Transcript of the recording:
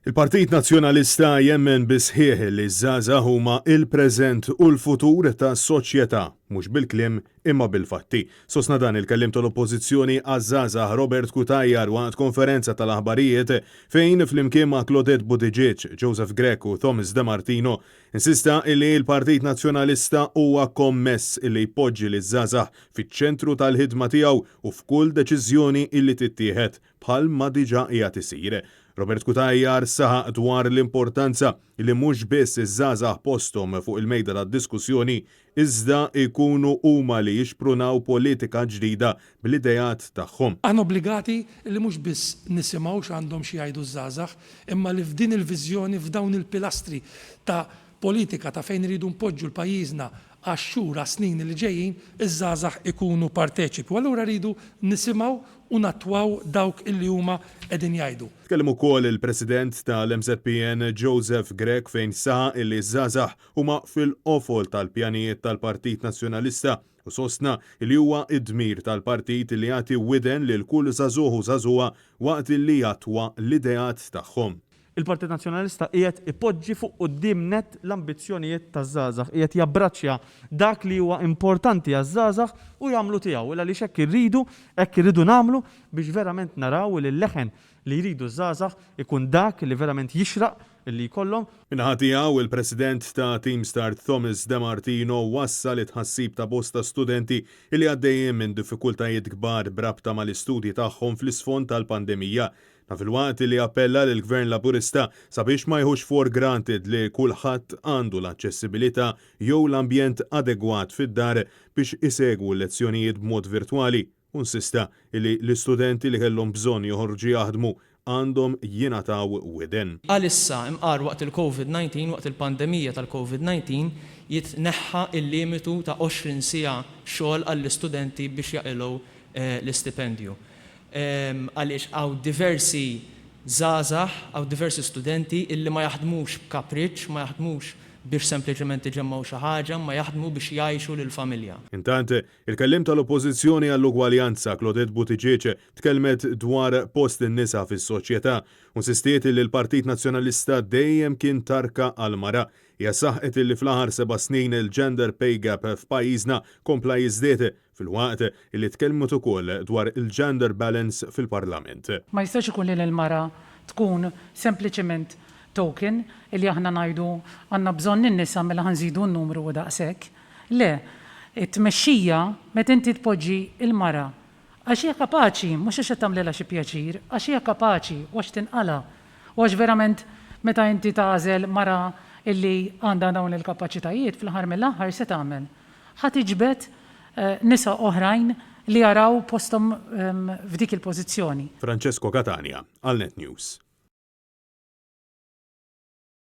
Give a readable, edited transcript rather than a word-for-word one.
Il-Partit Nazzjonalista jemmen bis-sħiħ li ż-żgħażagħ huma l-preżent u l-futur tas-soċjetà, mhux bil-kliem imma bil-fatti. Sostna dan il-Kelliem tal-Oppożizzjoni għaż-Żgħażagħ Robert Cutajar waqt konferenza tal-aħbarijiet fejn flimkien ma' Claudette Buttigieg, Joseph Grech u Thomas De Martino insista li l-Partit Nazzjonalista huwa kommess li jpoġġi liż-żgħażagħ fiċ-ċentru tal-ħidma tiegħu u f'kull deċiżjoni li tittieħed. bħal ma diġà qiegħed isir. Robert Cutajar saħaq dwar l-importanza li mhux biss iż-żgħażagħ posthom fuq il-mejda tad-diskussjoni iżda jkunu huma li jixprunaw politika ġdida bl-ideat tagħhom. Aħna obbligati li mhux biss nisimgħu x'għandhom xi jgħidu ż-żgħażagħ, imma li f'din il-viżjoni, f'dawn il-pilastri ta' politika ta' fejn irridu npoġġu l-pajjiżna għax-xhur, għas-snin li ġejjin, iż-żgħażagħ ikunu parteċipi. U allura rridu nisimgħu u nattwaw dawk illi huma qegħdin jgħidu. Tkellem ukoll il-President tal-MŻPN Joseph Grech fejn saħaq illi ż-żgħażagħ huma fil-qofol tal-pjanijiet tal-Partit Nazzjonalista u sostna li huwa d-dmir tal-partit li jagħti widen lil kull żagħżugħ u żagħżugħa waqt li jattwa l-ideat tagħhom. Il-Partit Nazzjonalista qiegħed ipoġġi fuq quddiem nett l-ambizzjonijiet taż-żgħażagħ, qiegħed jabbraċċja dak li huwa importanti għaż-żgħażagħ u jagħmlu tiegħu, il għaliex hekk irridu, hekk irridu nagħmlu biex verament naraw li l-leħen li jridu ż-żgħażagħ ikun dak li verament jixraq li jkollhom. Min-naħa tiegħu, il-President ta' Teamstart Thomas De Martino wassal it-tħassib ta' bosta studenti li għaddejjin minn diffikultajiet kbar b'rabta mal-istudji tagħhom fl-isfond tal-pandemija. Dan filwaqt li appella lill-Gvern Laburista sabiex ma jieħux for granted li kulħadd għandu l-aċċessibilità jew l-ambjent adegwat fid-dar biex isegwu l-lezzjonijiet b'mod virtwali u nsista li l-istudenti li kellhom bżonn joħorġu jaħdmu għandhom jingħataw widen. Għalissa, imqar waqt il-Covid 19, waqt il-pandemija tal-Covid 19, jitneħħa l-limitu ta' 20 siegħa xogħol għall-istudenti biex jaqilgħu l-istipendju. Għaliex hawn diversi żgħażagħ, hawn diversi studenti illi ma jaħdmux b'kapriċċ, ma jaħdmux biex sempliċement iġemmgħu xi ħaġa, imma jaħdmu biex jgħixu lill-familja. Intant, il-Kelliem tal-Oppożizzjoni għall-Ugwaljanza, Claudette Buttigieg, tkellmet dwar post in-nisa fis-soċjetà u nsistiet li l-Partit Nazzjonalista dejjem kien tarka għall-mara. Hija saħqet li fl-aħħar seba' snin il-gender pay gap f'pajjiżna kompla jiżdied Filwaqt li tkellmet ukoll dwar il-gender balance fil-Parlament. Ma jistax ikun li l-mara tkun sempliċement token illi aħna ngħidu għandna bżonn in-nisa mela ħa nżidu n-numru u daqshekk. Le, it-tmexxija meta inti tpoġġi l-mara għax hija kapaċi, mhux għax qed tagħmlilha xi pjaċir, għax hija kapaċi u għax tinqala' u għax verament meta inti tagħżel mara illi għandha dawn il-kapaċitajiet fl-aħħar mill-aħħar se tagħmel? Ħa tiġbed nisa oħrajn li jaraw posthom f'dik il-pożizzjoni. Francesco Catania għal Net News.